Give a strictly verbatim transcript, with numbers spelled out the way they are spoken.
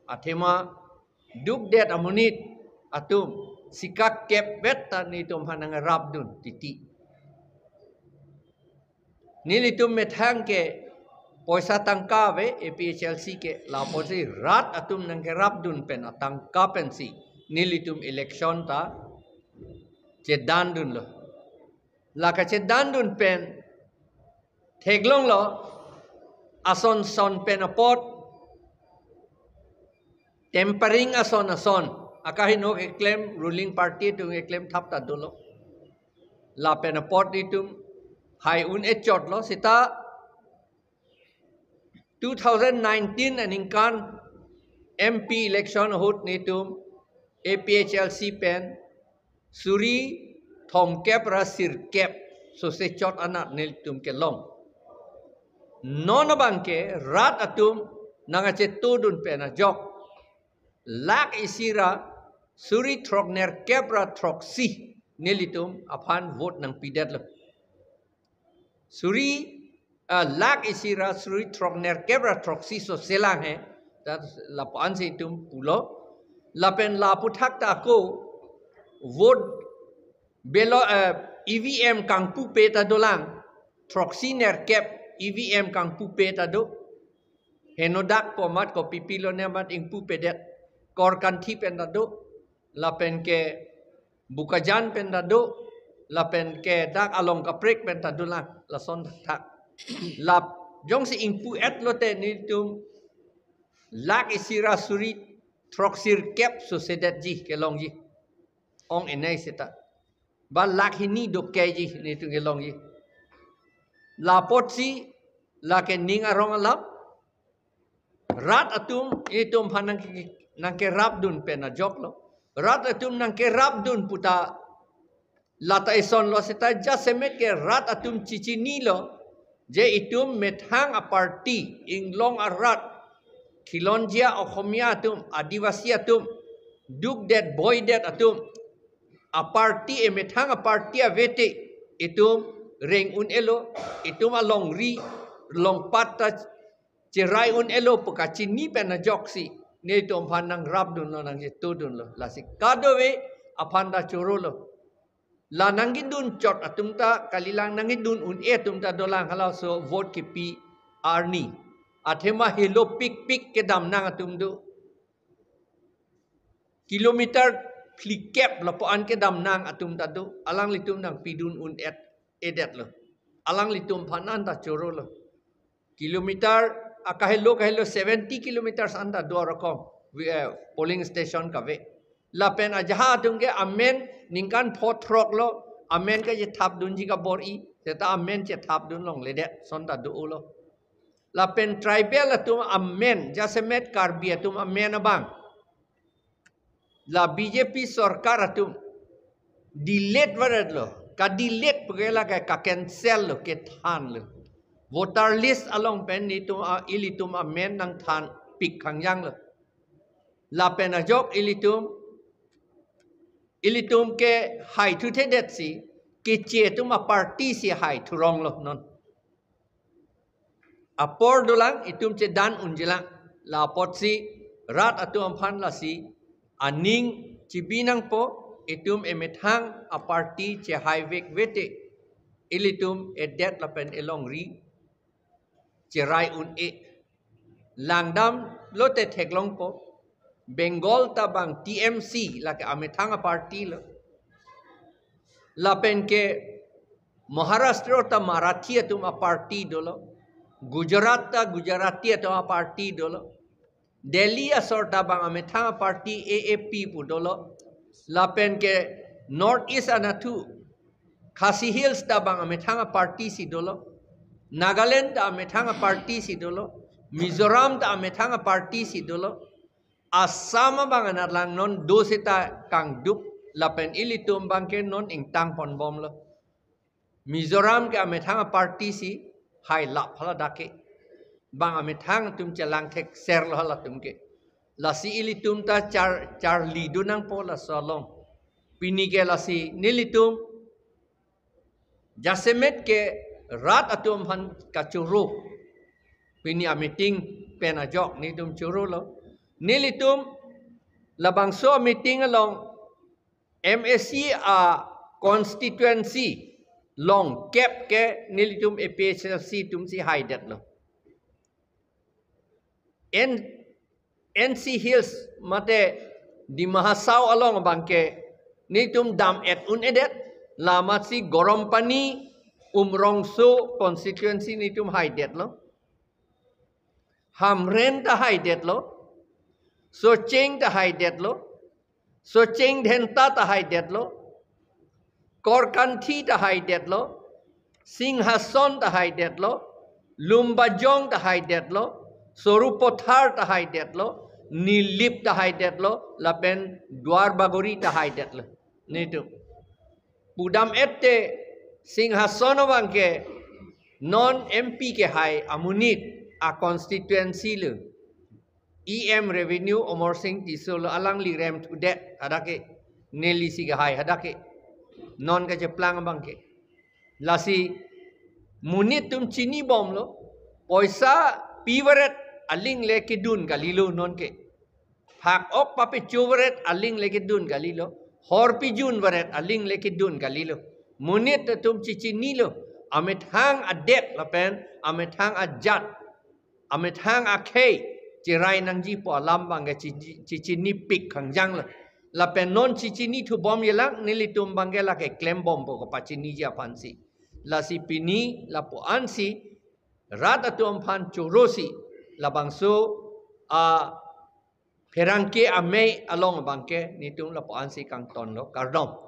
Athema dukdet amonit atum sika kep vet ta nelitum aphan nangrapdun titi. Nelitum methang ke poisa tangka ave A P H L C ke, lapusi rat atum nangkerapdun pen atangka pensi nelitum election ta chedandunlo. La kachedandun pen theklonglo, ason son pen apot, tampering ason ason, akaheno keklem, ruling party atum keklem thap ta dolo. Lapen apot nelitum hai un-e chotlo, seta two thousand nineteen aningkan M P election ahut nelitum A P H L C pen suri thomkep ra sirkep sose chot anat nelitum kelong. Non abang ke rat atum nangkachetudun pen ajok lakh isi ra suri throknerkep ra throksi nelitum aphan vote nangpidetlo. Suri, ah, lakh isi ra suri throknerkep ra throksi sose lang he. Ta lapu-ansi itum pulo. Lapen lapu thak ta ako vote belo, eh, E V M kangpupe ta dolang. Throksi nerkep E V M kangpupe ta do. Henodak po amat, kopi pilo ne amat ingpupedet. Korkanthi pen ta do. Lapen ke Bokajan pen ta do, lapen ke dak along kaprek pen ta dolang, lason thak. Lap jongsi ingpu-etlo te nelitum lakh isi ra suri throksirkep sosedetji kelongji. Ong enai seta. Ba lakh hini dokeji nelitum kelongji. Lapotsi lake ning arong alam, rat atum itum aphan nangke-, nangkerapdun pen ajoklo. Rat atum nangkerapdun puta lata isonlo seta jasemet ke rat atum chichinilo je itum methang a-party, inglong arat, khilonjia Okhomia atum, Adivasi atum, dukdet boidet atum a-party, emethang a-party avete itum reng un-elo, itum alongri longpat ta cherai un-elo pu kachini pen ajoksi nelitum aphan nangrapdunlo, nangchetudunlo. Lasi kadokave aphan ta chorolo. La nangkedun chot atum ta kalilang, nangkedun un-e atum ta dolang, halaso vote kepi arni. Athema helo pikpik kedamnang atum do. Kilometer phlikep lapu-an kedamnang atum ta do. Alanglitum nangpidun un-et, edetlo. Alanglitum aphan an ta chorolo. Kilometer akahelo kahelo seventy kilometers an ta do arokom, wi-, eh, polling station kave. Lapen ajahak atum ke amen ningkan pho throklo, amen kachethapdunji kabor-i, seta amen chethapdun longledet, son ta do-olo. Lapen tribal atum amen, jasemet Karbi atum amen abang, la B J P sorkar atum delete varetlo, ka-delete pu ke lake ka-cancel lo, kethanlo. Voter list along pen nelitum a-, ilitum amen nangthanpik khangjanglo. Lapen ajok ilitum, ilitum ke haithuthedetsi, keche atum a-party si haithuronglo non. Apor dolang, itum chedan unjilang. Lapotsi rat atum aphan lasi aning chibi nangpo, itum emethang a-party chehaivek vete, ilitum edet lapen elongri cherai un-e. Langdamlo te theklongpo, Bengal ta bang T M C, lake amethang a-party lo. Lapen ke Maharashtra ta Marathi atum a-party dolo. Gujarat ta Gujarati atum a-party dolo. Delhi asor ta bang amethang a-party A A P pu dolo. Lapen ke North East anatthu Khasi Hills ta bang amethang a-party si dolo. Nagaland ta amethang a-party si dolo. Mizoram ta amethang a-party si dolo. Assam abang anat lang non do seta kangdup, lapen ilitum abang ke non ingtang ponbomlo. Mizoram ke amethang a-party si hailap haladak ke. Bang amethang atum chelang thekserlo halatum ke. Lasi ilitum ta char-, charlidun nangpo laso along. Pini ke lasi nelitum jasemet ke rat atum aphan kachoro. Pini a-meeting pen ajok nelitum chorolo. Nelitum labangso meeting along M A C a constituency longkep ke nelitum A P H L C atumsi haidetlo. N N C Hills mate Dima Hasao along abangke nelitum dam-et un-edet, la amatsi Garampani, Umrongso constituency nelitum haidetlo. Hamren ta haidetlo. Socheng ta haidetlo. Socheng Dhenta ta haidetlo. Korkanthi ta haidetlo. Singhason ta haidetlo. Lumbajong ta haidetlo. Sarupathar ta haidetlo. Nilip ta haidetlo. Lapen Duarbagori ta haidetlo. Nelitum pudam-et te Singhason abangke non M P kehai amonit a constituency lo. E M revenue Amarsing Tisso lo, alangli remthudet hadak ke, nelisi kehai hadak ke. Non kacheplang abangke. Lasi monit atum chinibomlo, poisa pivaret aling le kedun kalilo nonke. Phak-ok papecho varet aling le kedun kalilo. Hor pijun varet aling le kedun kalilo. Monit atum chichinilo. Amethang adet lapen amethang ajat, amethang akhei cherai nangjipo alam abangke chichi-, chichinipik khangjanglo. Lapen non chichinithubom yelang, nelitum abangke lake klembompo kapachiniji aphansi. Lasi pini lapu-ansi rat atum aphan chorosi labangso a pherangke amei along abangke nelitum lapu-ansi kangtonlo, kardom.